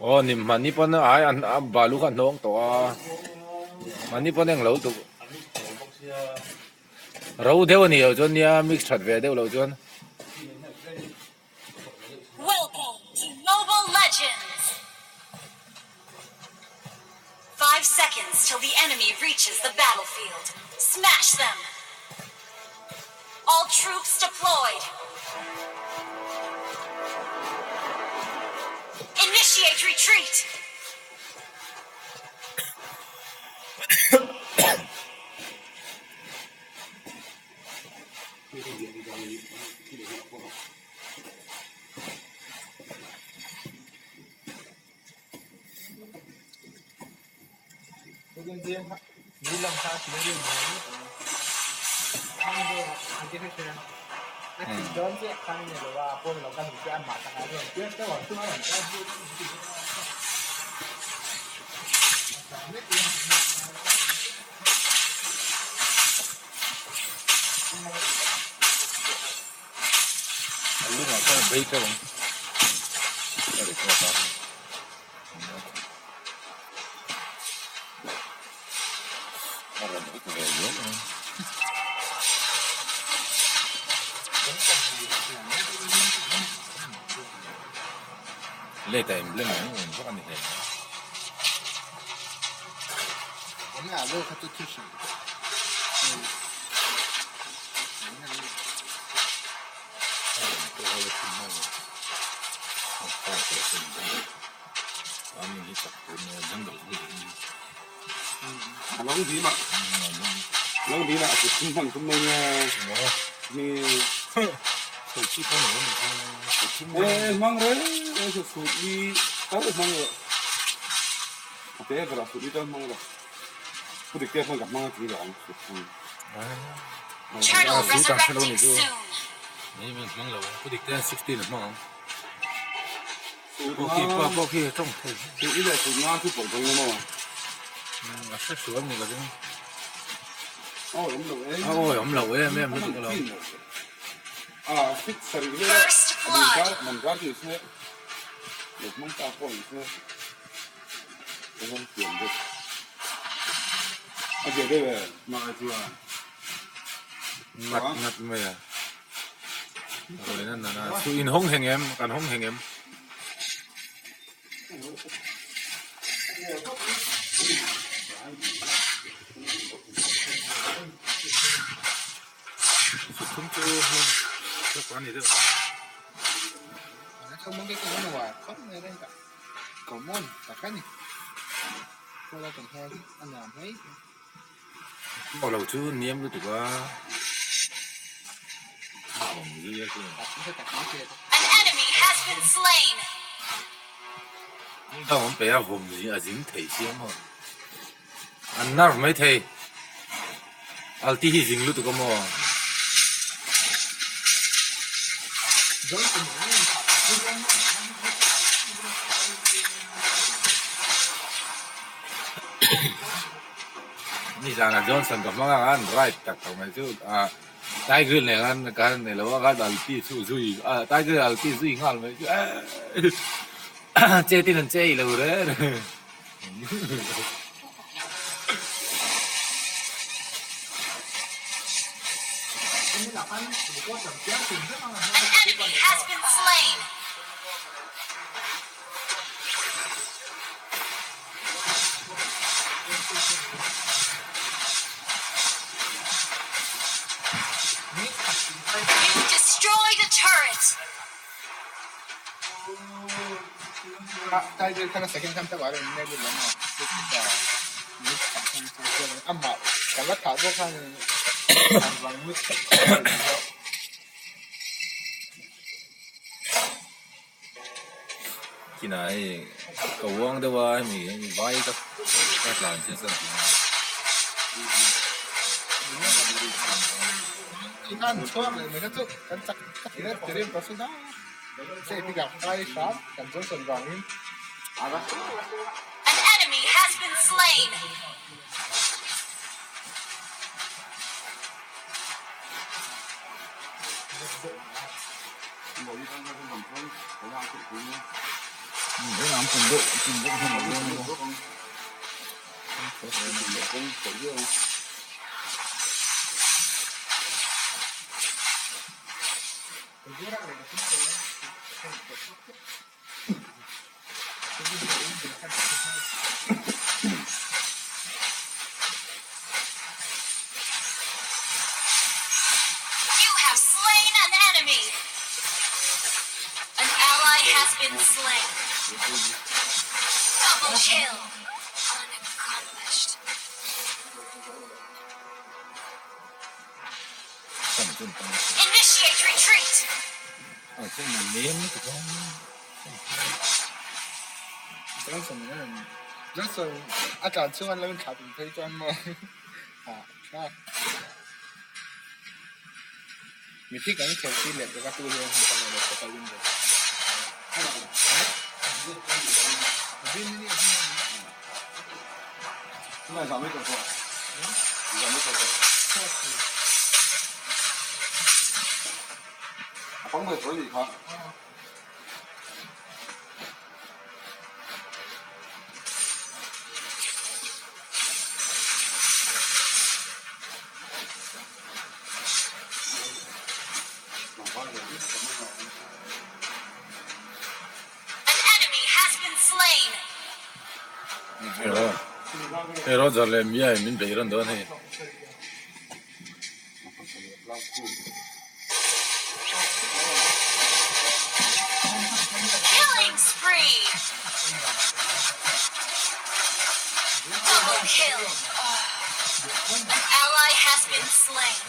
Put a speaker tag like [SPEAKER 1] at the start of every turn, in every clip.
[SPEAKER 1] Aw ni mahni pawn ai an balu kha a hnawng tawh a mahni pawn englo tuk ro deuh a nih loh chuan nia mix that ve deuh loh chuan. A lungah chuan a bei teuh ang a record a a rawn uk ve zel ang. Late a emblem ang awm vak a ni hlei. Ngat ngat mai a rawn in an a chu in hawng heng em kan hawng heng em. Thum chu a ni deuh a. Aw lo chu niam lutuk a. Dang awm peih a vawm a zing thei chiang maw. An nerve mai thei. Alti hi zing lutuk a maw. Nizanah Johnson ka hmang ang a an right tak tak mai chu ah Tiger nen khan ka han nei lo a khan alti chu zui ah Tiger alti zui nghal mai chu eehh che tin an che eih lo reng reng. Kinah hei ka uang deuh a hemi hi vai ka ka tlan chiah chuan tih a.
[SPEAKER 2] You have slain an enemy. An ally has been slain. Double kill. Unaccomplished. Initiate retreat.
[SPEAKER 3] Johnson a tlan chhung an lo inthlah pin phei chuan maw ah tha mithi kan khelh tir leh bawk a tu hian hmu ka lo leh phawt a window
[SPEAKER 2] An enemy has been slain.
[SPEAKER 1] Hei Roger leh Mia in min beih rawn dawn hei.
[SPEAKER 2] Killing spree. Double kill. An ally has been slain.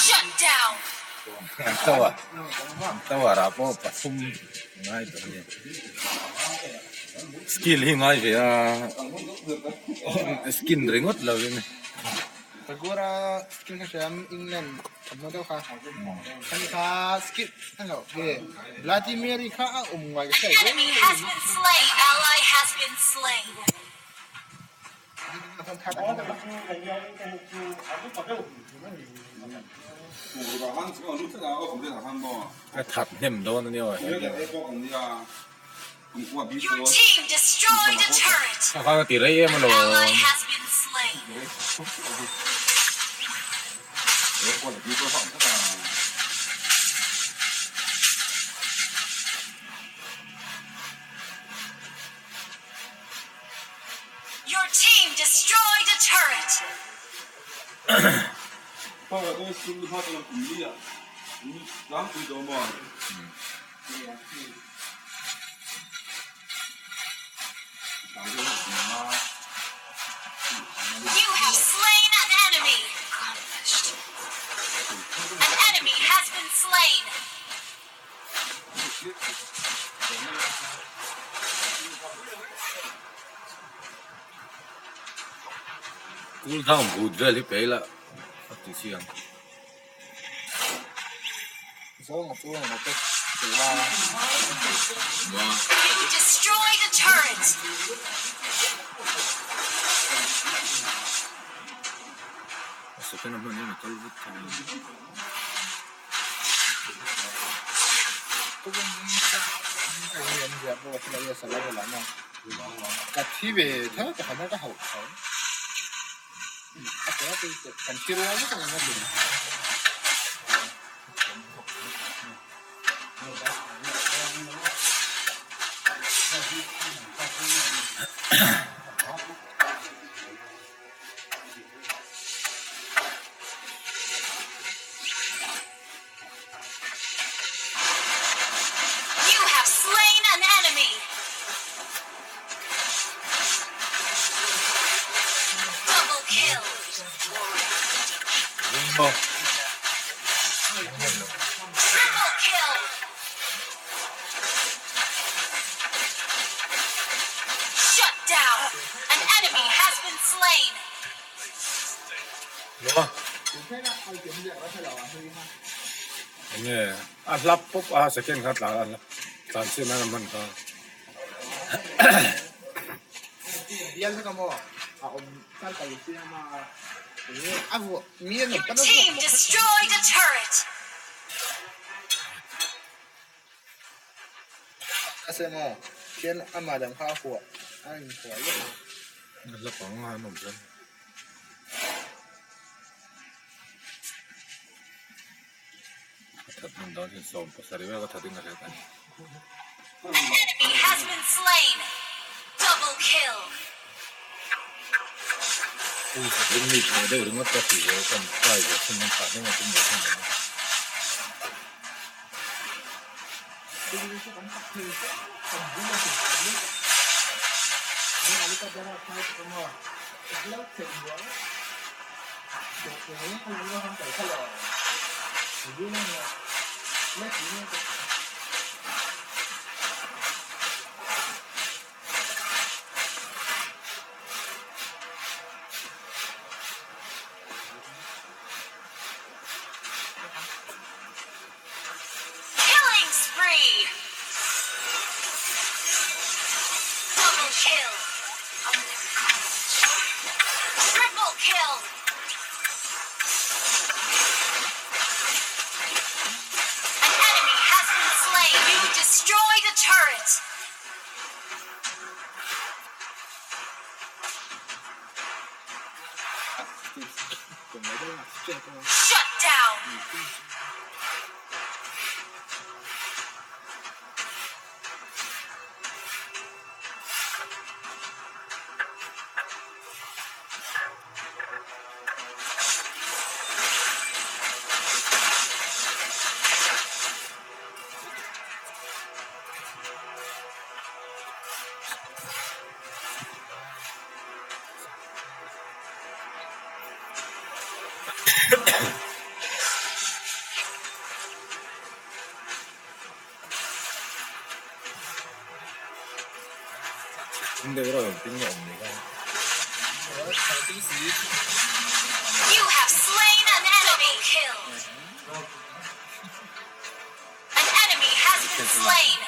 [SPEAKER 2] Shut down. Tower tower ah pawh pathum ngai tawh a ni skill hi ngai ve a skin ringawt lo in.
[SPEAKER 3] Tagora skill kha hriam England thawmhnaw deuh kha khami kha skill englo he Bloody Mary kha a awm ngai ka hriat
[SPEAKER 2] Enemy has been slain. Ally has been slain.
[SPEAKER 1] Ka that hnem dawn a nia aw.
[SPEAKER 2] Your team destroyed a turret.
[SPEAKER 1] Ka kha ka ti rei em
[SPEAKER 2] An
[SPEAKER 1] alawm.
[SPEAKER 2] ally has been slain. Your team destroyed a turret. You have slain an enemy. Accomplished. An enemy has been slain.
[SPEAKER 1] Cool down but vel hi pe ila a ti si ang.
[SPEAKER 3] Zawng a chu ang lo te tih a.
[SPEAKER 2] You destroyed a turret.
[SPEAKER 1] A second a hman hian a kal vut thei.
[SPEAKER 3] Ka thi ve tho pakhat a ka hauh tho. Kan thi rual vek ang a ti.
[SPEAKER 2] You have slain an enemy. Double kill.
[SPEAKER 1] Rainbow.
[SPEAKER 2] slain.
[SPEAKER 1] Enge a hlap pawp a second kha tlan a tlan chhiat nan a hman kha.
[SPEAKER 2] Your team destroyed a turret.
[SPEAKER 1] A hlap ang a an awm chuan. A that hman dan hian 70 vel ka that in ka hriat a ni.
[SPEAKER 2] An enemy has been slain. Double kill.
[SPEAKER 1] Ui mi tha deuh ringawt ka ti ve kan try ve thung an thah hleng a tum ve thung ang a.
[SPEAKER 2] Killing spree! Double kill! Triple kill! An enemy has been slain! You destroyed a turret! Shut down!
[SPEAKER 1] Tum deuh reuh engtin nge awm ni kha.
[SPEAKER 2] You have slain an enemy. Kill. An enemy has been slain.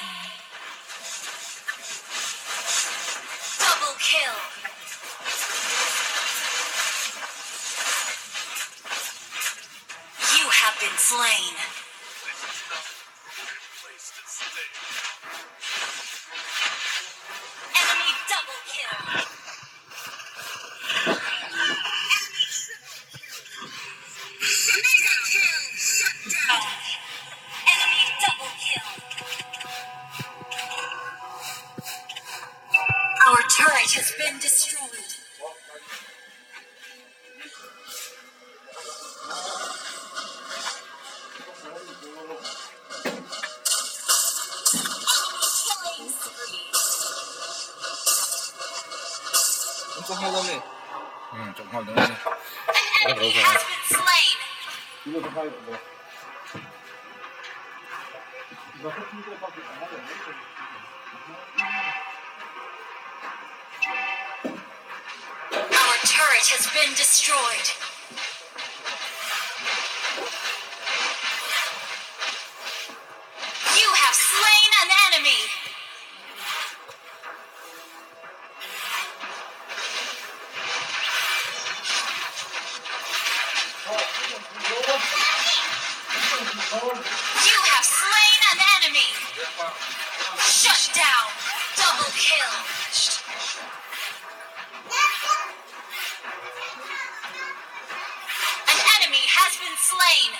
[SPEAKER 2] Double kill. You have been slain. Enemy double kill. Mega kill. Shut down. Enemy double kill. Our turret has been destroyed. Killing spree.
[SPEAKER 1] Um chawp nghal dawn a ni.
[SPEAKER 2] An enemy has been slain. Our turret has been destroyed. You have slain an enemy. You have slain an enemy. Shut down. Double kill. An enemy has been slain.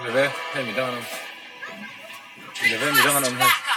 [SPEAKER 1] Leve hei midang an awm leve midang an awm hei.